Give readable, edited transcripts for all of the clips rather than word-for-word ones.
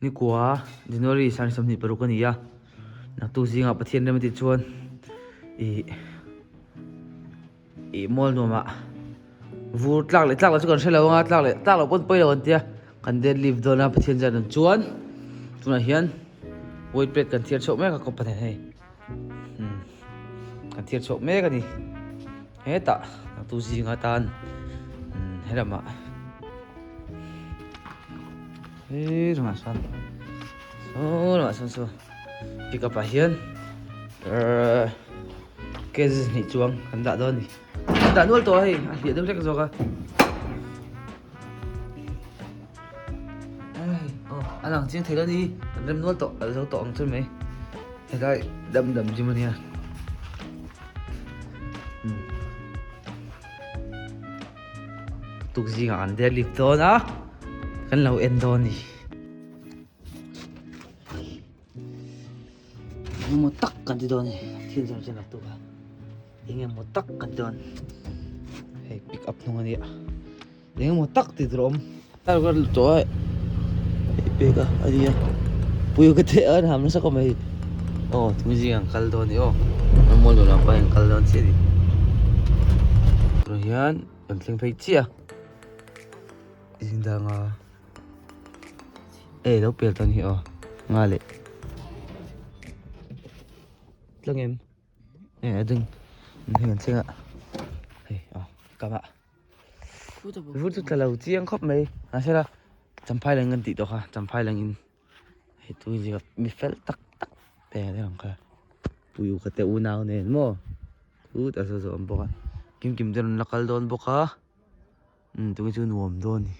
Nikua January 26 a ni a, naktuk zingah Pathian rem a tih chuan ih ih mual nuamah vur tlak leh tlak loh chu kan hre lo anga tlak leh tlak loh pawn pawi lo an tia kan dead lift dawn a Pathian zat an chuan tunah hian weight plate kan thiar chhuak mek a kawp pahnih hei umm kan thiar chhuak mek a ni hetah naktuk zingah tan umm helamah. He ramah sawn saw lamah sawn saw pick up ah hian ehh kg hnih chuang kan dah dawn a ni kan dah nual tawh a hei a hliah deuh hlek zawk a hei aw a lang chiang thei lo a ni kan rem nual tawh a zo tawh ang chu mai helai dam dam gym a nia umm. Tuk zingah an deadlift dawn a, kan lo en dawn a ni. Engemaw tak kan ti dawn a ni, thil zawng chu naktuk a, engemaw tak kan ti dawn hei pick up hnung a nia, engemaw tak ti tur a awm. Tar ka lut tawh a, hei pek a a nia, pui ka teh a an ham nasa khawp mai, aw tun zingah an kal dawn a ni aw, rammual dawrah pawh an kal dawn chiah a ni. Tunah hian kan thleng phei chiah a, zing danga e lo pel dawn hi aw nga leh tlang em e a ding hei kan thleng a hei aw kam ah. Vur chu tla lo chiang khawp mai mahsela champhai lang kan tih tawh kha champhai langin hei tui zia mi fel tak tak te an ang kha pui u ka te unau nen maw khut a zawh zawh awm bawk a kim kim te rawn la kal dawn bawk a umm tunge chu nuam dawn a ni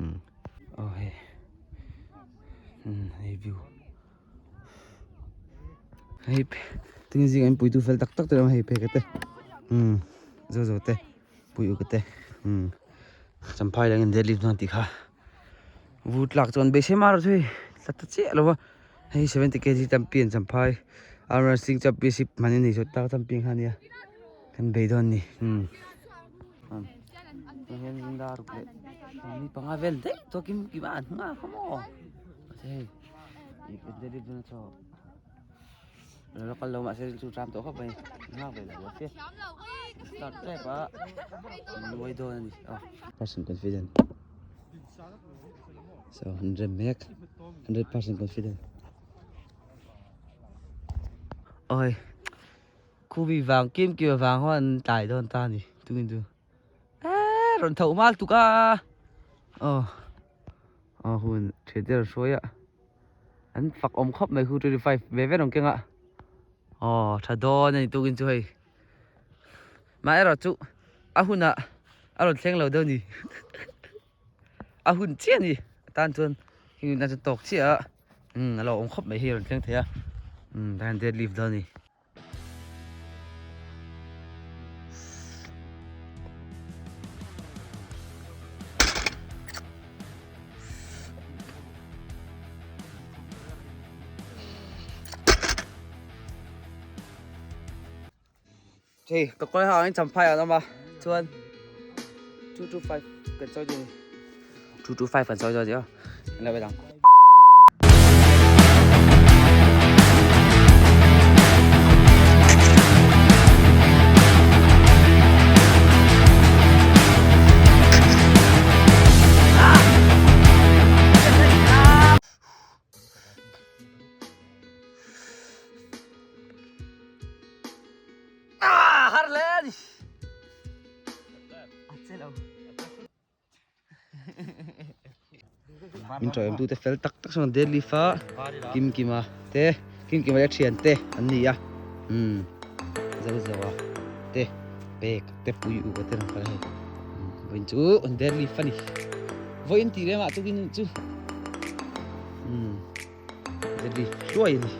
umm aw hei umm hei view hei tunge zingah hian puitu fel tak tak te an awm a hei phei ka te umm zawh zawh te pui uk te umm champhai lang in deadlift dawn tih kha vur tlak chuan beisei mar chu hei tla ta chiah lo va hei 70 kg champion champhai arm wrestling championship hman a ni saw tak champion kha a nia kan bei dawn a ni umm tah hian zinga ruk leh mi panga vel daih tawh kim kim a an nghak a maw mahse hei deadlift dawn a chaw. Lo kal lo mahse chu tram tawh khawp mai nghak ve lo che start tep a nuai dawn a ni aw percent confident so 100 mek 100% confident oi khubi vang kim kim vang ho an tlai dawn ta ni tungin chu eh rawn tho mal tuk a aw aw hun theater hruai a An fak awm khawp mai khu 25 ve ve rawng keng a aw tha dawn a ni tukin chu hei mah erawh chu a hunah a rawn thleng lo deuh a ni a hun chiah a ni tan chuan heng tan chuan tawk chiah a umm a lo awm khawp mai hei a rawn thleng thei a umm tah hian dead lift dawn a ni. Hei ka kawi hang in champhai an awm a chuan 225 kan chawi dawn a ni 225 kan chawi dawn a ni aw an lo en ang. Ah, har hle a ni. A che lo. Min tawih tu te fel tak tak sawn deadlift a kim kima te kim kima leh thian te an ni a umm zo zo a te pek te pui u te rawn kal a hei vawiin chu an deadlift a ni vawiin tih rem ah tukin chu umm deadlift hluai a ni.